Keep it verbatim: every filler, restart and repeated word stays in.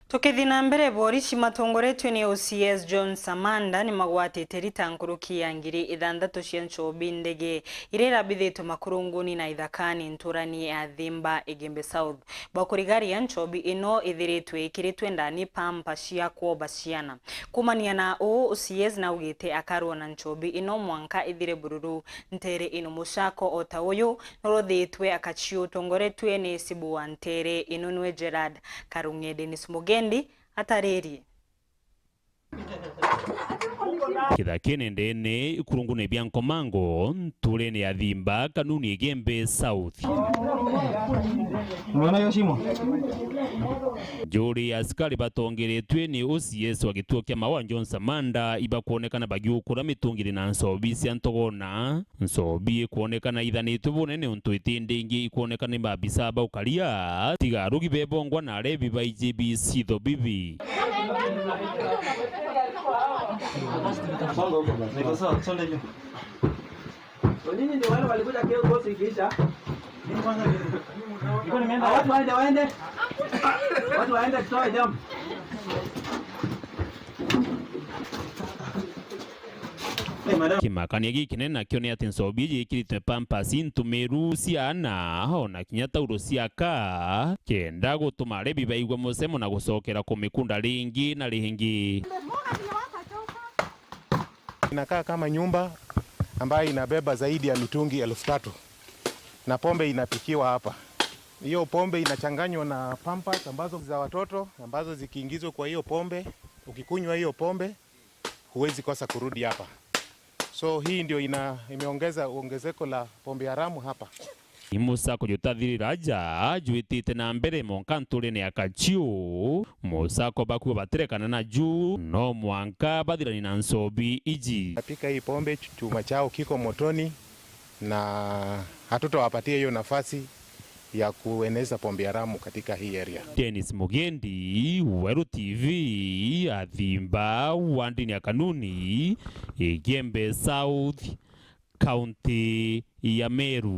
Tukithi na mbere, borisi matongoretue ni O C S John Samanda ni magwatite rita nkuruki ya ngiri ithanthatu cia nchobi ndege iria irabithitwe makurunguni na ithakani nturani ya Thimba, Igembe South. Bwa kurigaria, nchobi ino ithiritwe ikiritwe ndani pampa cia kwoba ciana. Kumania na uu, O C S naugite akarua na nchobi ino mwanka ithire bururu ntere ino. Mucako o ta uyu nuruthitwe akaciu utongoretue ni Sibu wa ntere ino nwe Gerard Karung'e. Dennis Mugendi ataririe. Kithakene ndene, ikurungune bia Nkomango, nturene ya Thimba, Kanuni Igembe South. Umeona hiyo shimo? Njuri ya askari batongeretue ni O C S wa gituo kia Maua John Samanda ibakwonekana bagiukura mitungiri na nchobi cia ntogona. Nchobi ikwonekana ithanitwe bunene untu iti ndingi ikwonekana ni maabisa ba ukaria, tiga arugi bebongwa na arebi ba I G B C thobibi. Songa huko basi. Niko sawa, songa hiyo. Nyinyi ndio wale walikuja kiosk ikiisha. Ah, watu waende, waende. Watu waende, tutoe damu. Kimakania gikinene nakio ni ati nchobi iji ikiritwe pampers intumiru cia aana, ona kinya tauro cia kaa, kenda gutuma arebi baigua mucemo na gucokera kumikunda ringi na ringi. Inakaa kama nyumba ambayo inabeba zaidi ya mitungi elfu tatu na pombe inapikiwa hapa. Hiyo pombe inachanganywa na pampers ambazo za watoto, ambazo zikiingizwa kwa hiyo pombe, ukikunywa hiyo pombe, huwezi kosa kurudi hapa. So hii ndio ina-, imeongeza ongezeko la pombe haramu hapa. Ni mucako jutathirira aja jwitite na mbere monka nturene ya Kachiu, mucako bakuo batirekana na ju, no mwanka bathirani na nchobi iji. Napika hii pombe, chuma chao kiko motoni, na hatutawapatia hiyo nafasi ya kueneza pombe haramu katika hii area. Dennis Mugendi, Weru T V, Athimba, wandini ya Kanuni, Igembe South, kaunti ya Meru.